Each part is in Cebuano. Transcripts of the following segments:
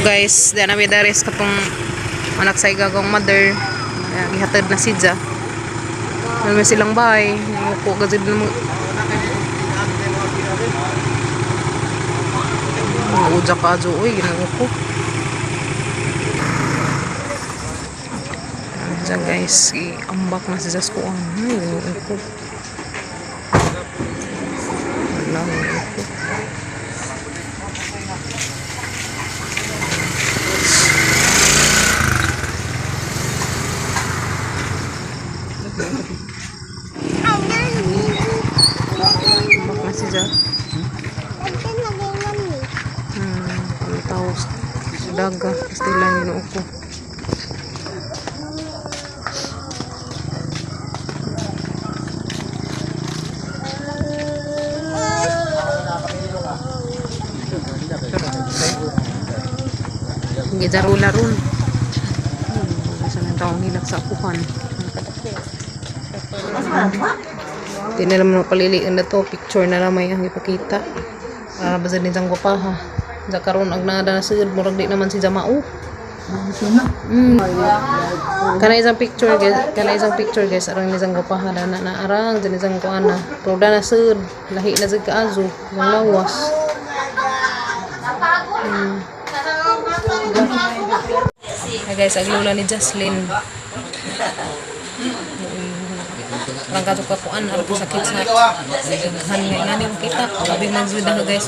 Guys, di na mi dares katong anak sa igagong mother. Kaya, gihatod na si Ja. Ano may silang bahay. Upo kasi din mo. Mga udya ka adyo. Uy, ginoo ko. Diyan guys, i-ambak na si Jasko. Ay, ginoo ko. Wala, ginoo ko. Ambak na si Ja. Ano tawag sa daga. Pastilan, ginoo ko. Gijarula-rul. Sa nang taong hilak sa apuhan. Di na naman palilian na to. Picture na lamay ang ipakita. Para ba sa nitang gupaha. Sa karon ang nada na sud murag di naman si Jamao. Kana isang picture guys, kana isang picture guys, arang isang gupaha na na arang dyan isang kuana. Pero na sud, lahi na sad kaazo, ang lawas. Hi guys, ang lola ni Jaslyn. Parang kato ka kuan, arang ko sakit sa daghan nga ngani ang kita. Sabi man jud na guys.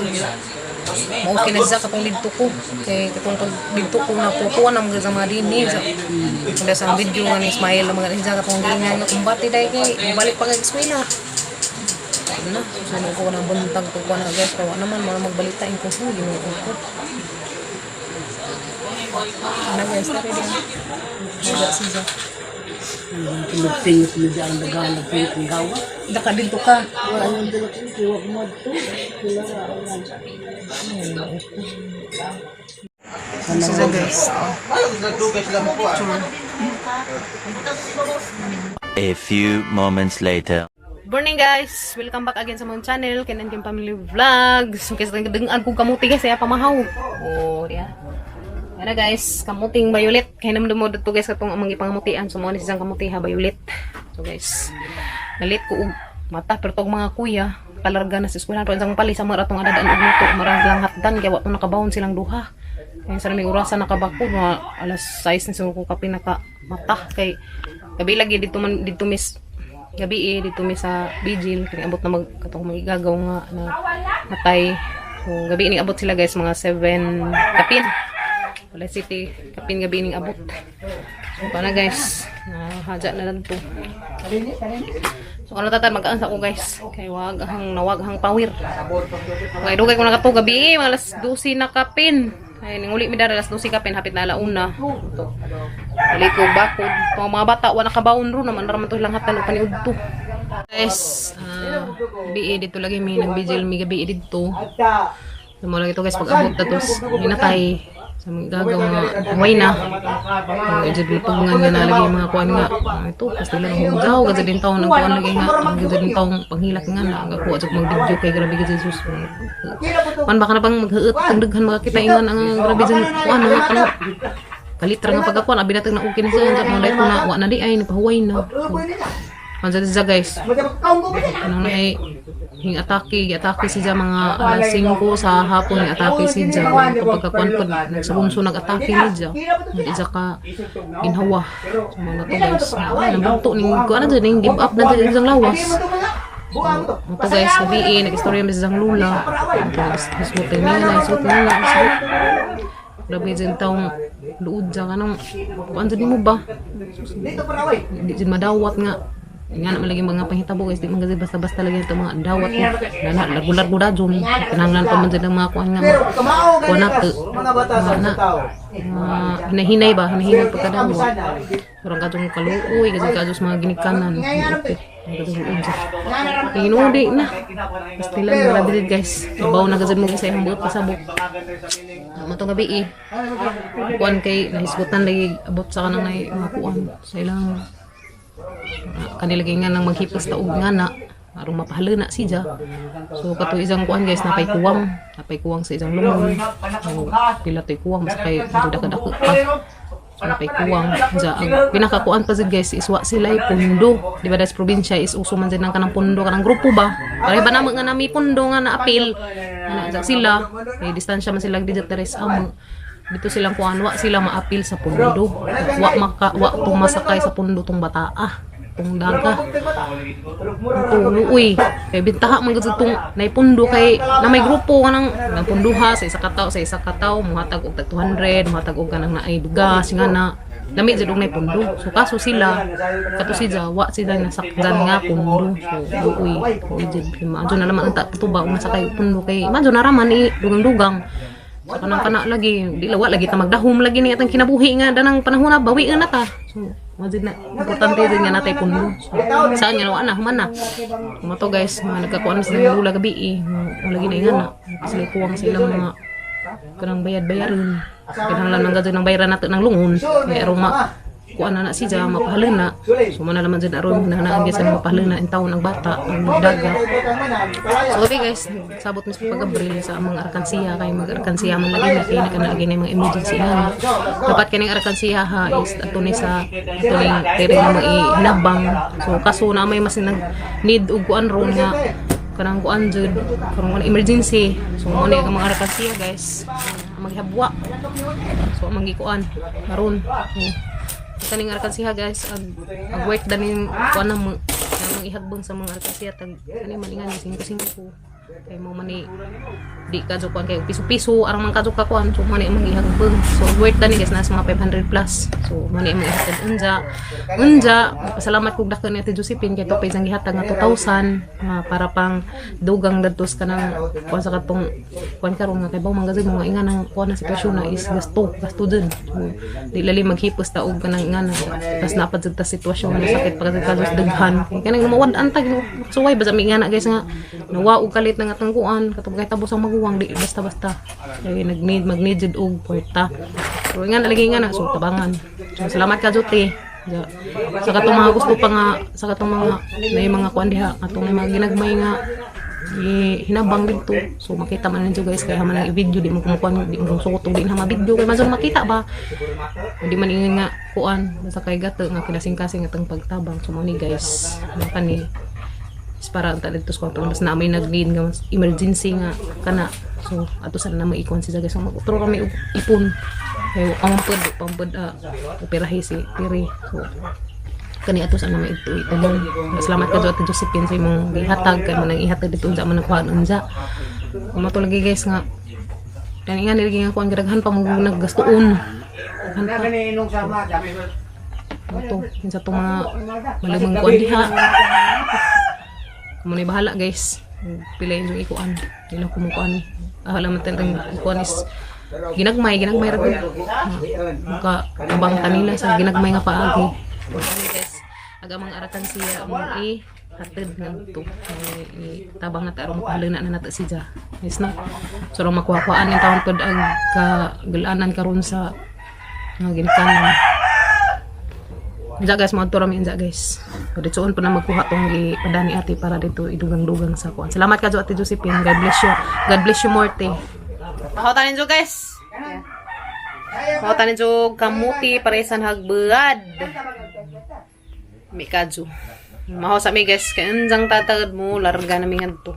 Mao okay na siya katong didto ko. Kay katong pag didto ko na kukuan ang mga sa mga dinhi. Sa wala sa video nga ni Ismael ang mga siya katong giingan nga kumbati dai kay balik pa kay eskwela. Na, susunod ko ng buntag ko kuan na guys, pero wa naman mo magbalita in ko Ginoo ko. Ana guys, tara din. Wala siya. Nagtingit mo dyan ang dagaan, nagtingit ang gawa. Daka dito ka. Wala yung dala ko, tiwag mo ito. Siya guys. A few moments later. Morning guys! Welcome back again sa mga channel, Kenan Kim Family Vlog. So kasi dengan kong kamuti guys, saya pamahaw. Oh, yeah. Ara guys, kamuting violet. Kaya naman mo dito guys katong amang ipangamutian. So mo ni siyang kamuti ha violet. So guys, nalit ko og mata pero tog mga kuya kalarga na sa eskwelahan pero isang pali sa mga ratong adadaan og luto marang lang hatdan kaya wa to nakabawon silang duha. Kaya sa may orasan nakabako mga alas 6 na siguro ko kape naka mata kay gabi lagi dito man dito miss gabi eh dito mi sa vigil kini abot na mag katong magigagaw nga na matay. So gabi ini abot sila guys mga 7 kapin wala city kapin gabi ining abot. So kana guys, na haja na lang to. So ano tatan magaan sa ko guys kay wag hang nawag hang pawir. Okay, dugay ko nakato gabi eh, mga alas 12 na kapin. Ay ninguli mi dara alas 12 kapin hapit na alauna. To. Uli ko bakod. Mga mga bata wa nakabawon ro naman ra man to ilang hatan og paniudto. Guys, gabi eh, dito lagi mi nagbigil mi gabi eh, dito. Mo lagi to guys pag abot na tos hinatay sa mga gagaw nga huway na. Ang jud lutugan nga nalagay mga kuan nga ah, ito kasi lang hugaw kasi din taon ang kuan lagi nga ang gud din taon panghilak nga na ang kuha jud mag video kay grabe gid Jesus. Man baka na pang maghuot ang daghan makakita ingan ang grabe jud kuan nga kano kalitra nga pagkakuan abi natag na okay na siya mo dai ko na wa na di ay napahuway na. So, man sa guys. Ano na ay hing atake, atake siya mga alas 5 sa hapon, hing atake siya. Kapag kakuan po, nagsabunso nag-atake niya. Hindi siya ka ginhawa. So mga to guys, ah, nabunto ning kuan na dyan, ning give up na dyan isang lawas. So, mga to guys, gabi eh, nag-istorya mi sa isang lula. Ito, hisgot niya na, hisgot niya na, hisgot. Grabe dyan taong luod dyan, kanang, kuan dyan mo ba? Hindi dyan madawat nga. Nga naman lagi mga panghitabo guys, di man kasi basta-basta lagi ito mga dawat nga. Nana, largo-largo da dyan. Kinahanglan pa man dyan ang mga kuan nga. Kuan na, na, mga hinahinay ba? Hinahinay pagkadawat. Parang kadong kaluoy, kasi kadyo sa mga ginikanan. Okay. Hinudi na. Basta lang, grabe din guys. Nabaw na kasi mo sa iyang buot pasabok. Tama itong gabi eh. Kuan kay nahisgutan lagi abot sa kanang nay mga kuan. Sa ilang kanila nga nang maghipos ta og nga na. Aron mapahalana siya. So kato isang kuan guys, napay kuwang, napay kuwang sa isang lungon. So, pila to'y kuwang basta kay medyo dako-dako pa. So napay kuwang. Ja, ang pinakakuan pa jud guys is wa sila pundo. Di ba das probinsya is uso man jud ng kanang pundo, kanang grupo ba. Pare ba namo nga nami pundo nga naapil. Ana ja sila, may distansya man sila dito teres amo. Dito silang kuan, wa sila maapil sa pundo. Wa maka wa tong masakay sa pundo tong bataa, tong daga. Uy, kay bintaha man gud tong naipundo kay na may grupo kanang napunduha sa isa ka tawo, sa isa ka tawo muhatag og tag 200, muhatag og kanang naay bugas nga na lami jud og naipundo. So kaso sila kato si Jawa sila nasakdan nga pundo. So uy, uy jud kay maadyo na naman ang tuba og masakay og pundo kay maadyo na raman i dugang-dugang. So kanang kana lagi di lawa lagi ta magdahom lagi ni atang kinabuhi nga danang panahon na bawian na ta. So mo jud na importante jud nga natay pundo. So, saan nga wa na human na. Mo to guys, mga nagkakuan sila ng lula gabi eh. Mo lagi na ingana. Sila kuwang sa ilang mga kanang bayad-bayarin. Kinahanglan man gadto ng bayaran nato ng lungon. Kay aron ma kuan na na siya mapahalin na. So mo na naman jud aron hinahanaan gyud sa mapahalin na in taon ang bata ang daga. So okay guys, sabot mi sa pag-abril sa among arkansiya kay mag-arkansiya man lagi na kay naka na mga emergency na. Dapat kining arkansiya ha is ato ni sa ato ning tere nga maihinabang. So kaso na may mas nag need og kuan ron nga kanang kuan jud karon kuan emergency. So mo ni ang mga arkansiya guys, maghabwa. So among gikuan karon. So, kaning arkansiya guys, ag work daning kuan na mo ang ihagbang sa mga arkansiya tag kani man ingan 5-5 kay mo man ni di ka kuan kay piso-piso arang man kadyo ka kuan. So mo ni among ihagbang, so worth dani guys nasa mga 500 plus. So mo ni among ihatag unja unja. Pasalamat kog dako ni Ate Josephine kay tupay sang gihatag nga 2,000 para pang dugang dadto sa kanang kuan sa katong kuan karon nga kay baw man gazig mga inga nang kuan na sitwasyon na is gasto gasto dun. So, di lali maghipos ta og kanang nga na tas napad jud ta sitwasyon nga sakit pa kasi kados daghan kay kanang mawad-an ta. Suway ba sa mi nga na guys nga nawa og kalit na nga tangkuan katong kay tabos ang maguwang di basta-basta kay nag-need mag-need jud og kwarta. So nga na lagi nga na, so tabangan. So salamat ka Jote. Ja. Sa katong mga gusto pa nga sa katong mga na mga kuan diha atong may mga ginagmay nga hinabang dito. So makita man ninyo guys kay haman ang i-video di mo kumukuan di mo suot di na ma-video kay mazon makita ba. Hindi man ingon nga kuan basta kay gato nga kinasing-kasing atong pagtabang. So mo ni guys, ano kani is para ang dito sa kwarto mas na may nag-need nga mas emergency nga kana. So ato sana na maikuan siya guys. So mag-utro kami og ipon kay pampod pampod operahi si Tiri. So kani ato sana may ito itanon. Salamat ka Ate Josephine sa imong gihatag kay man ang ihatag dito unsa man ang kuhaan unsa. Kumato lagi guys nga kani nga nilagi nga kuan gidaghan pa mo naggastuon. Daghan pa. Ito, kinsa tong mga malamang kuan diha. Kumo ni bahala guys. Pila yung ikuan. Dili ko mukuan. Ah, alam man tang ikuan is ginagmay, ginagmay ra gud. Maka tabang kanila sa ginagmay nga paagi. Okay guys, aga mga arakan siya mo i hatid ngadto. I tabang na ta aron mapahalana na nato siya. Yes na. So aron makuha-kuhaan ning taon pod ang kagalanan karon sa nga ginikanan. Unsa guys, mga rami unsa guys. So ditsoon pa na magkuha tong gipadani ate para dito idugang-dugang sa kuan. Salamat ka Ate Josephine. God bless you. God bless you more te. Pahutan ninyo guys. Pahutan ninyo kamuti paresan hagbuad. Mi kadyo. Maho sa mi guys, kay unjang tatagad mo larga na mi ngadto.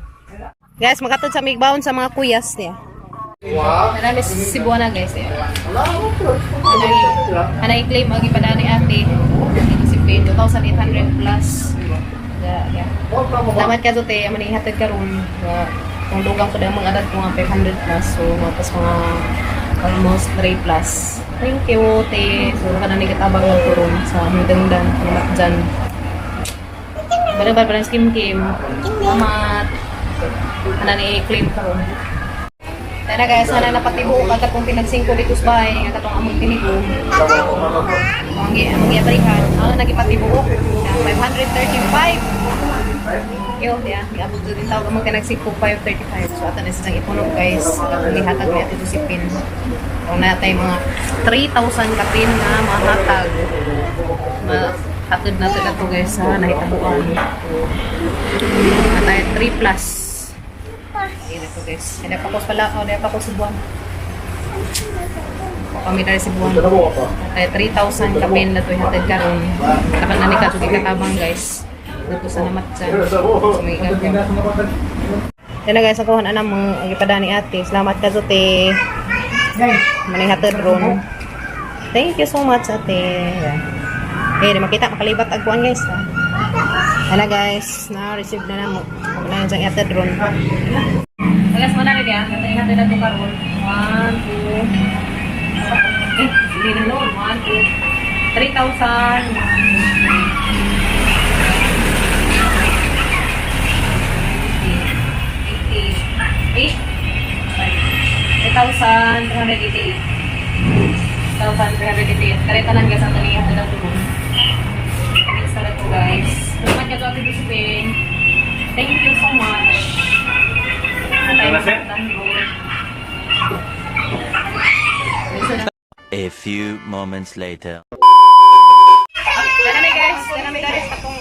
Guys, makatod sa mig baon sa mga kuyas niya. Marami sa Cebuana guys. Eh. Anay, anay claim ang ipadani ate. Dito si Pay, 2,800 plus. Yeah, yeah. Salamat ka Zote, amo ni ihatag karon. Kung dugang ko mga adat ko nga 500 plus. So, mapas mga almost 3 plus. Thank you, te. So, kana ni katabang lang ko ron sa hindangdan. Salamat dyan. Barabar parang skim kim. Salamat. Ana ni claim karon. Tara guys, sana napatibo ka katong pinagsingko dito sa bahay nga katong among tinigo. Ang among giabrihan, ang nagipatibuok 535. Yo, yeah, giabot din tawag among pinagsingko 535. So ato na siyang ipuno guys, katong gihatag ni Ate Josephine. Kung natay mga 3,000 kapin nga mahatag. Ma Hatod na to guys sa nahitabuan. Natay 3 plus. Ayun na to guys. Hindi pa ko pala. Oh, hindi pa ko Cebuan. Kami dahil Cebuan. Natay 3,000 kapin na to hatod karon. Takan na ni ka katabang guys. Dito sa namat dyan. So, may gagawin. Yan na guys, ang kuha na mo. Ang ipada ni ate. Salamat ka, Zote. Manay hatod ron. Thank you so much, ate. Yan. Eh, di makita, makalibat agkuan guys. Ah. Hala guys, na-receive na namo. Huwag na yung ate ron. Guys, mana rin ya. Hatod hatod na ito karon. 1, 2, eh, hindi na noon. 1, 2, 3,000. 8, 3,388. 1,388. Kareta lang guys ang taniya sa tulong. Thanks na to guys. Salamat ka to Ate Josephine. Thank you so much. A few moments later. Dala guys, dala guys katong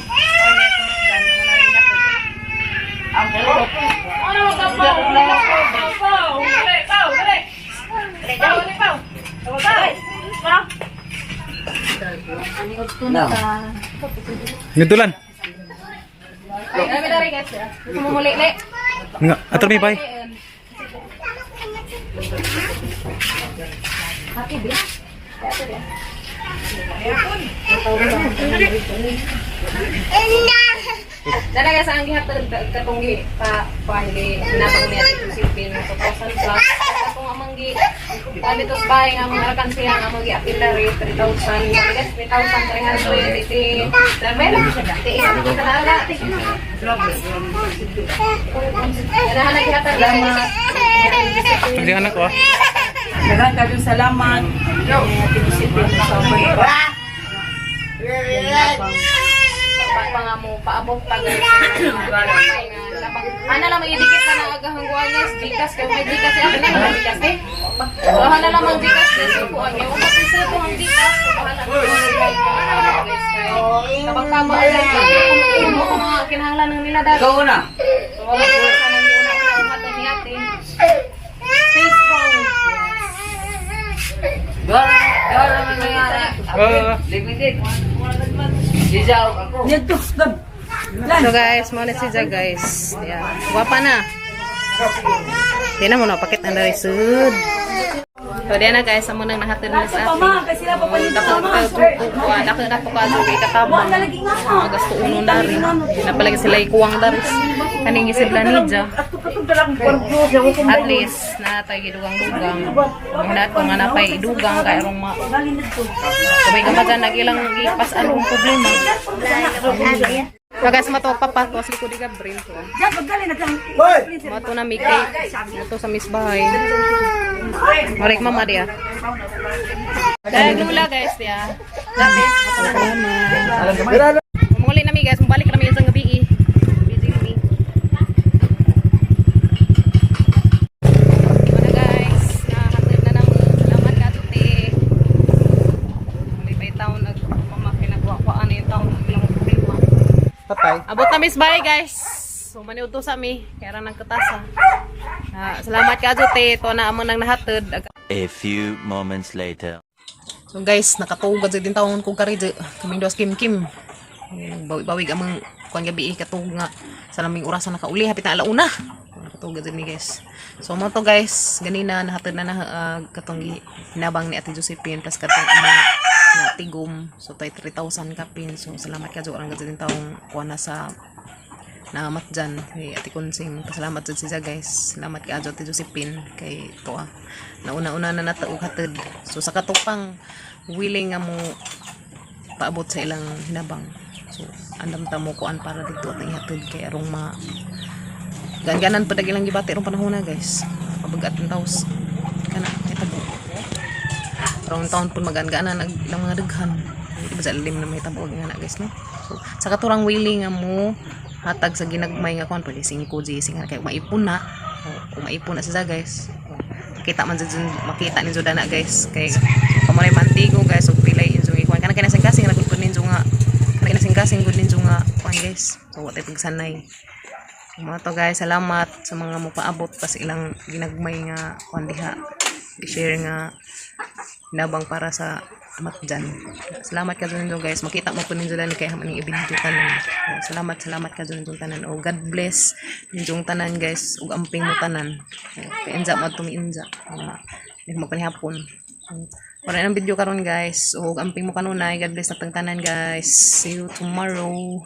Nitulan. Ay, dami dari guys. Gusto mo muli, le. Nga, ato mi bay. Dala guys, ang gihatag katong gi pa pa gi hinabang ni Ate Josephine 2,000 plus. Katong amang gi dito sa bahay nga mga alkansiya nga amang gi apil na rate 3,000 guys, 3,380. Dami lang siya dati. Dala na gihatag. Salamat. Hindi anak ko ah. Daghang kayong salamat. Ate Josephine sa pagpa. Pa nga mo paabot pa guys. Ana lang magidikit na na agahang guwan guys. Gcash kay may Gcash siya na may Gcash eh. So ana lang mang Gcash guys. So kuan kay wala pa sa ang Gcash. So bahala na guys. Tabang tama ay mo mga kinahanglan ng nila dati. Ikaw na. So wala ko sa nang una una umat ni ate. Stay strong. Dora, dora man nangyari. Limited. Jijaw ako. So guys, mo na si Ja guys. Yeah. Gwapa na. Di na mo na pakit ang dari sud. So diyan na guys, amo nang nahatid na sa ate. Kasi sila papalit Dako dako na po ka kay katabang. Mga gasto uno dari. Napalagi sila ikuwang dari. Kaning isibla ni Ja. At least na tayo gidugang-dugang. Mga ko nga napay idugang kay arong ma. Kumay ka pa dyan, nagilang ipas anong problema. So guys, mato papa to sa likod ni Gabriel to. Mato na mi cake. Mato sa Miss Bahay. Marek mama dia. Dahil lula guys dia. Dati. Salamat. Muli na mi guys, mabalik na mi sa gabi eh. Busy na mi. Wala guys, nakahatid na namo. Salamat ka tute. Muli pa yung taon nagpamaki nagwakwaan na yung taon ilang problema. Patay. Abot na miss bye guys. So maniud to sa mi, kaya ra nang katasa. Ah, salamat ka Jote, to na amo nang nahatod. A few moments later. So guys, nakatugad sa din taon kog kari kaming duas Kim Kim. Bawi-bawi amang kuan gabi eh, katug nga sa laming orasan nakauli hapit na alauna. Nakatugad jud ni guys. So mo to guys, ganina nahatod na na katong hinabang ni Ate Josephine plus katong ama na tigom. So tay 3,000 kapin. So salamat ka jo ang din taong kuan na sa naamat dyan kay Ate Consing. Pasalamat dyan siya guys. Salamat kay Ajo Ate Josephine kay to ah. Nauna-una na nata og hatod. So sa katupang willing nga mo paabot sa ilang hinabang. So andam ta mo kuan para dito at ihatod kay arong ma ganganan pa ilang gibati rong panahon na guys. Pabagat ang taos. Kana hitabo. Rong taon pud magaan-gaanan ang ilang mga daghan. Di ba sa lilim na may tabo nga na guys no. So sa katurang willing nga mo hatag sa ginagmay nga kuan pwede 5 G nga kay maipon na. O, kung maipon na siya guys. O, makita man jud makita ninyo dana guys kay kamo na mantigo guys ug pilay injo ikuan kana kay nasa kasing ra gud ninyo nga Multitasking gud ninyo nga kuan, guys. So wa tay pagsanay. Mao to, guys, salamat sa mga mopaabot pa sa ilang ginagmay nga kuan diha. I-share nga nabang para sa matjan. Salamat ka ninyo, guys. Makita mo po ninyo lang kay maning i-video tanan. Oh, salamat, salamat ka ninyo tanan. Oh, God bless ninyong tanan, guys. Ug amping mo tanan. Oh, kay inza mo tumiinza. Oh, nagmapanihapon. Oh, wala nang video karon, guys. Ug amping mo kanunay. God bless natang tanan, guys. See you tomorrow.